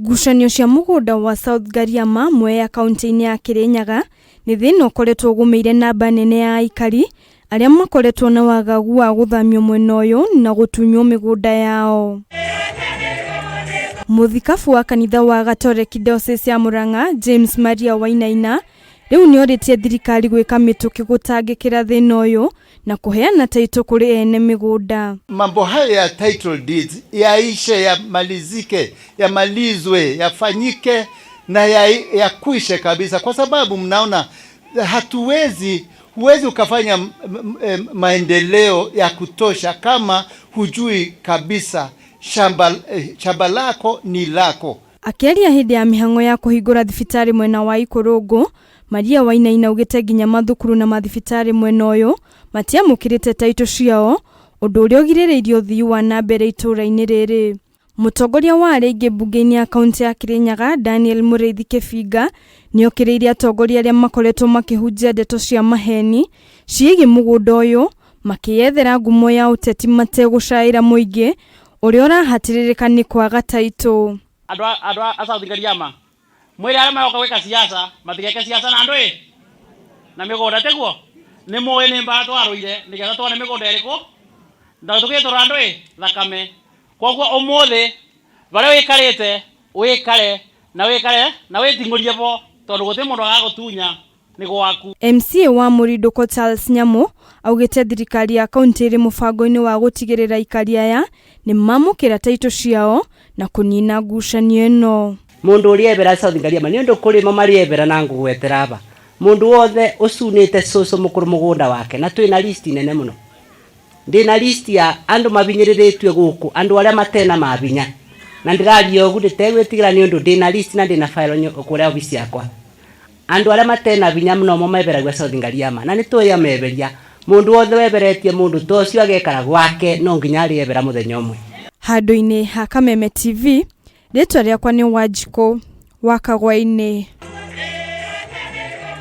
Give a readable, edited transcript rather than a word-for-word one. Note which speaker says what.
Speaker 1: Ngucanio cia mũgũnda wa South Gariama, Mwea kauntĩ-inĩ ya Kĩrĩnyaga nĩ thĩna ũkoretwo ũgũmĩire namba nene ya aikari arĩa makoretwo na wagagu wa gũthamio mwena ũyũ na gũtunywo mĩgũnda yao. Mũthikabu wa kanitha wa Gatoreki Diocese ya Murang'a James Maria Wainaina rĩu nĩorĩtie thirikari gwĩka mĩtũkĩ gũtangĩkĩra thĩna ũyũ na kũheana taitũ kũrĩ ene mĩgũnda.
Speaker 2: Mambo hayo ya title deeds yaishe, yamalizike, yamalizwe, yafanyike na yakwishe kabisa, kwa sababu mnaona hatuwezi, huwezi ukafanya maendeleo ya kutosha kama hujui kabisa shamba lako ni lako.
Speaker 1: Akĩaria hĩndĩ ya mĩhang'o ya kũhingũra thibitarĩ mwena wa Ikũrũngũ, Maria Wainaina augĩte nginya mathukuru na mathibitarĩ mwena ũyũ matiamũkĩrĩte taitũ ciao, ũndũ ũrĩa ũgirĩrĩirie ũthii wa na mbere itũũra-inĩ rĩrĩ. Mũtongoria wa arĩa aingĩ mbunge-inĩ ya kaunti ya Kĩrĩnyaga Daniel Mũrĩithi Kĩbinga nĩokĩrĩirie atongoria arĩa makoretwo makĩhunjia ndeto cia maheni ciĩgiĩ mũgũnda ũyũ makĩyethera ngumo ya ũteti mategũcaĩra mũingĩ ũrĩa ũrahatĩrĩrĩka nĩ kwaga taitũ.
Speaker 3: Andũ a South Ngariama mwĩre arĩa maroka gwĩka siasa matigeke siasa na andũ ĩ na mĩgũnda, tiguo nĩ mũĩ nĩ mbara twarũire nĩgetha tuone mĩgũnda ĩrĩkũ na tũgĩtũra andũ ĩ thakame. Koguo ũmũthĩ barĩa wĩikarĩte wĩikare na wĩikare na wĩting'ũrie bo tondũ gũtirĩ mũndũ agagũtunya nĩ gwaku.
Speaker 1: MCA wa Mũrindũko Charles Nyamu augĩte thirikari ya kaunti ĩrĩ mũbango-inĩ wa gũtigĩrĩra aikari aya nĩ mamũkĩra taitũ ciao na kũnina ngucanio ĩno.
Speaker 4: Mundu ũrĩa ebera South Ngariama nĩ ũndũ kũrĩma marĩ ebera na ngũgwetera aba mundu wothe ũcunĩte cũcũ mũkũrũ mũgũnda wake, na twĩna list nene mũno. Ndĩna list ya andũ mabinyĩrĩrĩtue gũkũ, andũ arĩa matena mabinya, na ndĩraria ũguo ndĩtegwĩtigĩra nĩ ũndũ ndĩna list na ndĩna file kũrĩa obici yakwa. Andũ arĩa matena binya mũno mo meberagua South Ngariama na nĩ tũĩ ameberia. Mũndũ wothe weberetie mũndũ ta ũcio agekara gwake no nginya arĩebera mũthenya ũmwe.
Speaker 1: Handũ-inĩ ha Kameme TV, rĩtwa rĩakwa nĩ Wanjikũ wa Kagwainĩ.